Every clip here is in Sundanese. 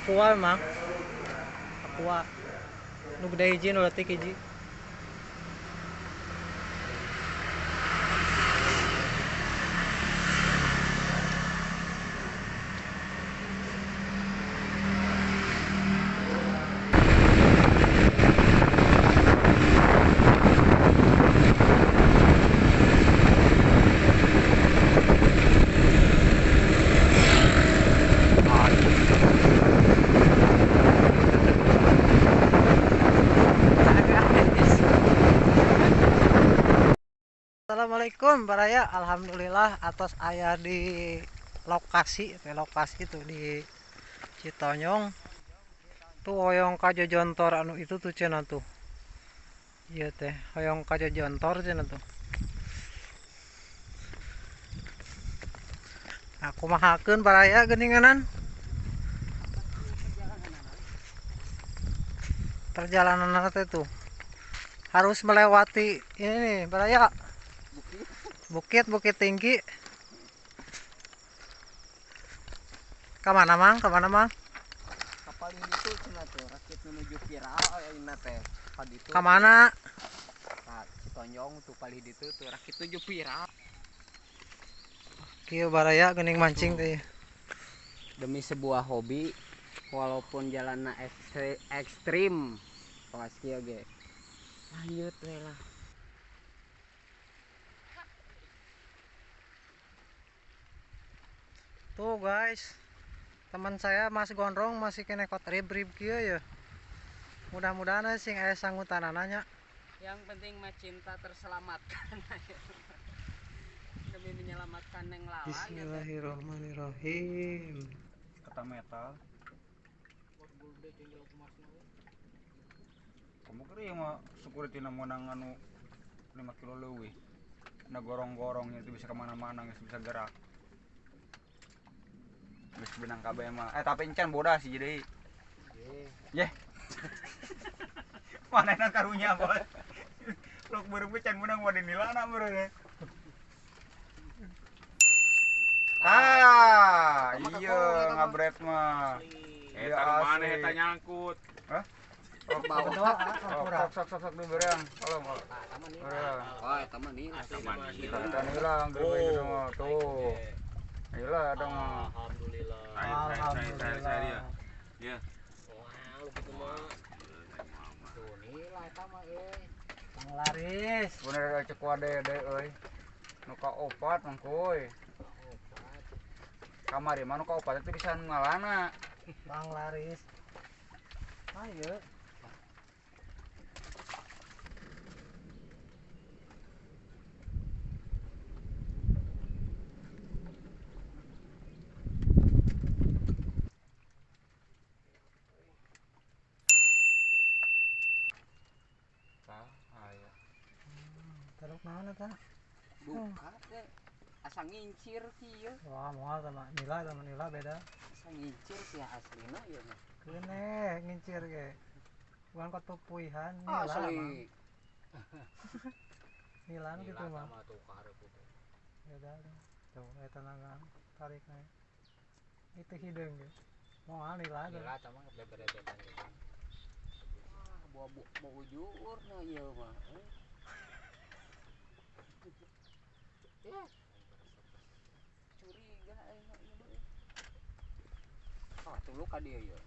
Aqua emang. Aqua. Nu gede hiji nu leutik hiji. Assalamualaikum baraya, alhamdulillah atas ayah di lokasi, lokasi tuh di Citonyong tuh hoyong ka jojontor anu itu tuh cenah tuh. Iya teh, hoyong ka jojontor cenah tuh. Aku mahakeun baraya geuninganan. Perjalanan teh tuh harus melewati ini nih baraya. Bukit-bukit tinggi. Kemana mang? Kemana mang? Kapal itu cenah tuh rakit menuju viral ayeuna teh. Kaditu. Kemana? Ka Citonyong tuh palih ditu tuh rakit menuju viral. Kieu baraya geuning mancing teh. Demi sebuah hobi walaupun jalanna ekstrim kelas kieu ge. Lanjut we lah. Tuh guys, teman saya Mas Gondrong masih kena kot rib-rib kieu ya. Mudah-mudahan sing aya sanggutanana nya. Yang penting mah cinta terselamatkan. Demi menyelamatkan neng lawan. Bismillahirrahmanirrahim. Kata metal. Kamu kira yang mah security menang anu 5 kilo leuwih. Nah gorong-gorongnya itu bisa kemana-mana, nggak bisa gerak. Geus benang kabeh mah. Tapi encan bodas sih jadi. Yeh. Manehna karunya bos. Lok beureum can menang mah dinilana beureum. Ah, iya ngabret mah. Eta maneh eta nyangkut. Hah? Oh, bawa. Sok sok sok sok beurang. Tolong. Oh, eta mah nila. Eta nila geus mah tuh. Gila dong. Alhamdulillah. Saya dia. Ya. Wah, lu gitu mah. Tuh nila eta mah euy. Bang laris. Bener cek wade euy. Nu ka opat mang kuy. Kamari mah nu ka opat teh bisa ngalana. Bang laris. Ayo. Teruk naon eta? Duka teh asa ngincir kieu. Wah, moal sama nila beda. Asa ngincir sih aslina ieu mah. Keuneh ngincir ge. Bukan katupuihan nila. Asli. Nila gitu mah. Sama tuh ka hareup teh. Beda tuh eta naga tarikna. Itu hideung ge. Moal nila. Nila sama beberebetan gitu. Wah, bawa ujurna ieu mah. Ya. Curiga aing mah ieu mah. Ah, tulu ka dieu ieu.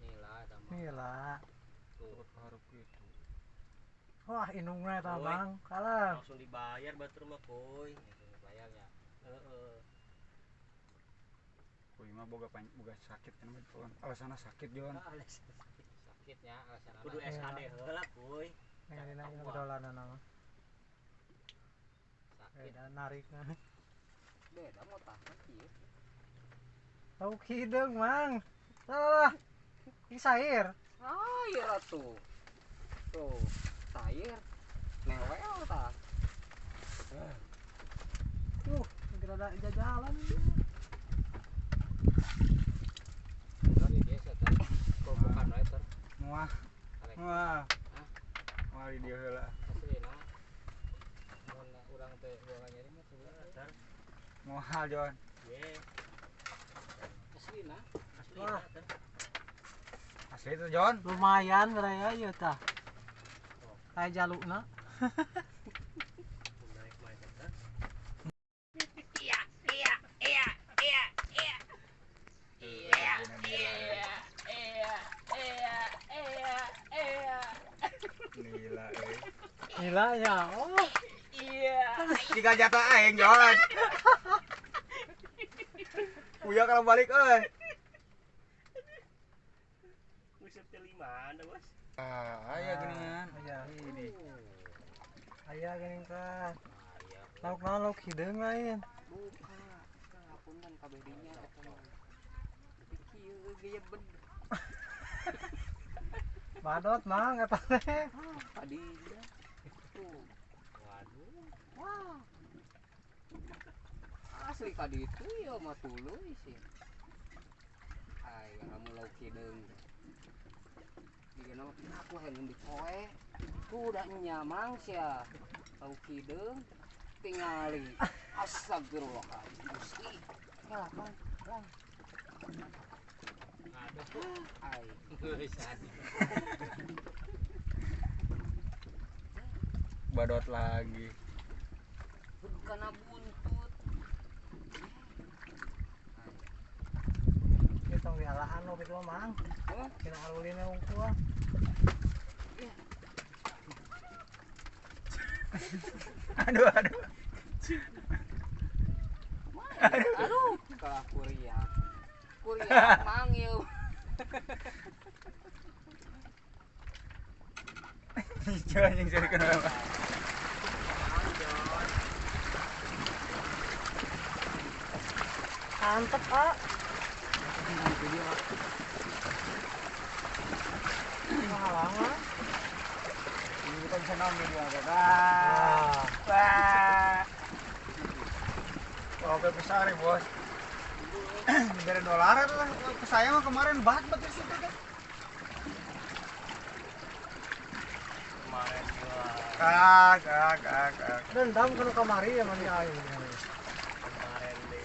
Nila eta mah. Nila. Tuh hareup kitu. Wah, indungna eta Bang. Kalah. Langsung dibayar batur mah, kuy. Langsung dibayarnya. Heeh. Kuy mah boga sakit kan mah, alasanna sakit Jon. Sakitnya alasanna. Kudu SKD heula, kuy. Ngalina ieu dolarna mah. Beda narikna. Beda mau tahan kieu. Tau hideung, Mang. Lah. Ini sair. Sair atuh. Tuh, sair. Newel tah. Gerada jajalan. Dari desa teh. Kok bukan wae ter. Muah. Muah. Muah di dieu heula. Aslina. Mun urang teh boga nyeri mah sebenarnya. Moal Jon. Ye. Asli nah. Asli. Wah. Asli itu John. Lumayan beraya ieu tah. Aya jalukna. Nila eh. Nila ya. Oh. Iya. Tiga jatah aing John. Uya kalau balik euy. Ngusep teh lima ada, Bos. Ah, aya geuningan. Aya. Ini. Aya geuning tah. Lauk naon lauk hideung lain. Buka. Ngapunten kabeh dinya eta mah. Tapi kieu gaya bed. Badot mang eta teh. Tadi tuh. Waduh. Wah. Asli kadi itu ya mah tuluy sih. Ay, kamu lauk hideung. Diga nama aku hayang dipoe. Tuh udah nyamang sia. Lauk hideung tingali. Astagfirullahaladzim. Gusti. Kelapan. Lah. Aduh. Ay. Badot lagi. Karena buntut. Ieu tong dialahan lo kitu mang. Hah? Kena arulinna hungkul. Aduh aduh. Aduh. Aduh, kalah kuriak. Kuriak mang ieu. Hijau anjing jadi kenapa? Mantep, Pak. Halangan. Ini kita bisa nongol dia. Wah. Wah. Wah, oke besar ya, Bos. Dari dolar lah ke saya mah kemarin bat bat di situ kan. Kemarin gua. Kak. Dendam kudu kamari ya mani aing. Kemarin deh.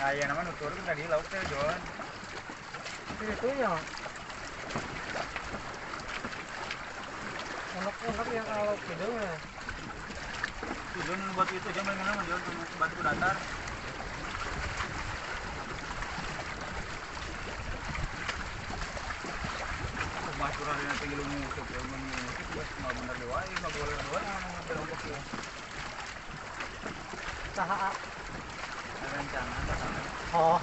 Nah, ya nama nutur kan tadi lauk teh, John. Itu nya. Enak-enak yang kalau kidung ya. John buat itu John main nama John batu datar. Mas urang dina teh ngilu ngusuk ya mun ngusuk geus mah bener deui wae mah boleh wae kelompok ieu. Saha rencana saha. Oh.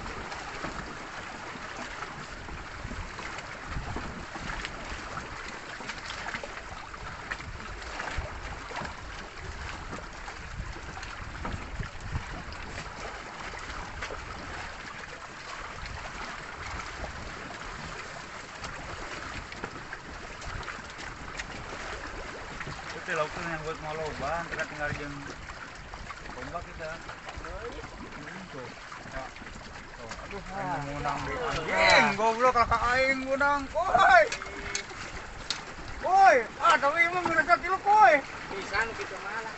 Itu lauk tuh yang buat mau loba, kita tinggal jam ombak kita. Tuh. Ya. Tuh. Aduh, aing menang deh. Anjing, goblok kakak aing menang. Koi. Koi, ah tapi emang mereka tilu koi. Pisan kitu malah.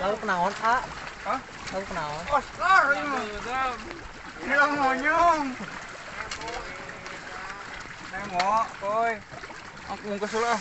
Lalu kenaon, A? Hah? Lalu kenaon? Oscar ini. Ini lang monyong. Nemo, koi. Aku ungkes lah.